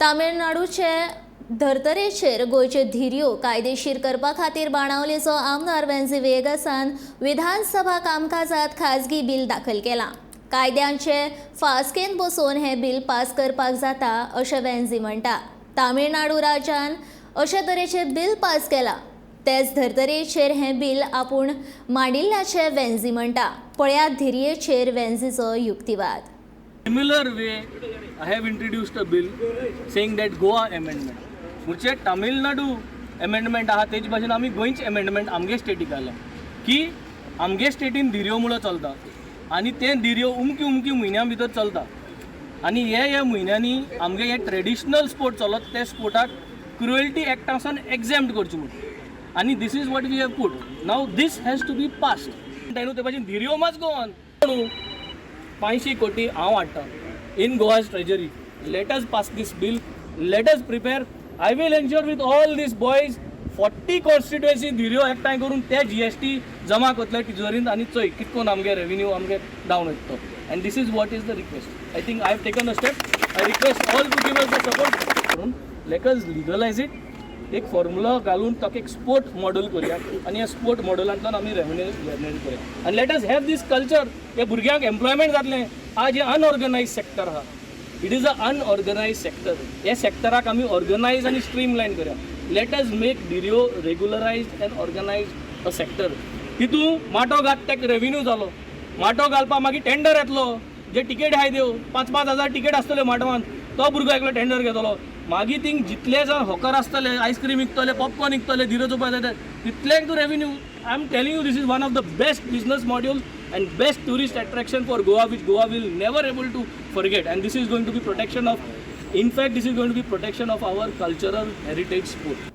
तामिळनाडूचे धर्तरेचेर गोंयच्यो धिरयो कायदेशीर करपा खातीर बाणावलेचो आमदार वेन्झी व्हिएगासान विधानसभा कामकाजात खाजगी बील दाखल केलां. कायद्यांचे फास्केन बसोवन हें बील पास करपाक जाता अशें वेन्झी म्हणटा. तामिळनाडू राज्यान अशे तरेचें बील पास केलां, तेच धर्तरेचेर हें बील आपूण मांडिल्ल्याचें वेन्झी म्हणटा. पळयात धिरयेचेर वेन्झीचो युक्तिवाद. Similar way, I have introduced a bill saying that Goa amendment. म्हणजे तामिळनाडू अमेंडमेंट आहा तेज भाशेन आमी गोंयचे अमेंडमेंट आमगे स्टेटीक घाला की आमगे स्टेटीन धिरयो मुळो चलता आनी ते धिरयो उमकी उमकी म्हयन्या भितर चलता आनी हे हे म्हयन्यांनी आमगे हे ट्रेडिशनल स्पोर्ट चलत ते स्पोर्टाक क्रुएल्टी एक्टासून एक्झॅम्प्ट करचें म्हूण. आनी this is what we have put. Now this has to be passed. ते भाशेन धिरयो must go on. 500 कोटी हांव हाडटा in Goa's treasury. Let us pass this bill. Let us prepare. I will ensure with all these boys, 40 constituency धिरयो एकठांय करून ते जीएसटी जमा करतले टिजोरीन आनी चोय कितकोन आमगे रेवेन्यू आमगे डावन वयता तो. And this is what is the request. I think I have taken a step. I request all to give us the support करून let us legalize it. एक फॉर्म्युला घालून ताका एक स्पोर्ट मॉडल करूया आनी ह्या स्पोर्ट मॉडलांतल्यान आमी रेवेन्यू जनरेट करूया आनी let us have this culture. हे भुरग्यांक एम्प्लॉयमेंट जातलें. आज हे अनऑर्गनायज सेक्टर आहा. It is a unorganised sector. हे सेक्टराक आमी ऑर्गनायज आनी स्ट्रीमलायन करूया. Let us make धिरयो regularise and organise a sector. तितून माटो घात तेका रेवेन्यू जालो. माटो घालपा मागीर टेंडर येतलो. जे टिकेट आहाय त्यो पांच पांच हजार टिकेट आसतल्यो माटवान, तो भुरगो एकलो टेंडर घेतलो. मागीर थिंग जितले जाण हॉकर आसतले, आयस्क्रीम विकतले, पॉपकॉर्न विकतले, धिरयो चोवपाक जाय तितल्यांक तूं revenue. I am telling you, this is one of the best business module and best tourist attraction for Goa, which Goa will never able to forget. And this is going to be protection of, in fact, this is going to be protection of our cultural heritage sport.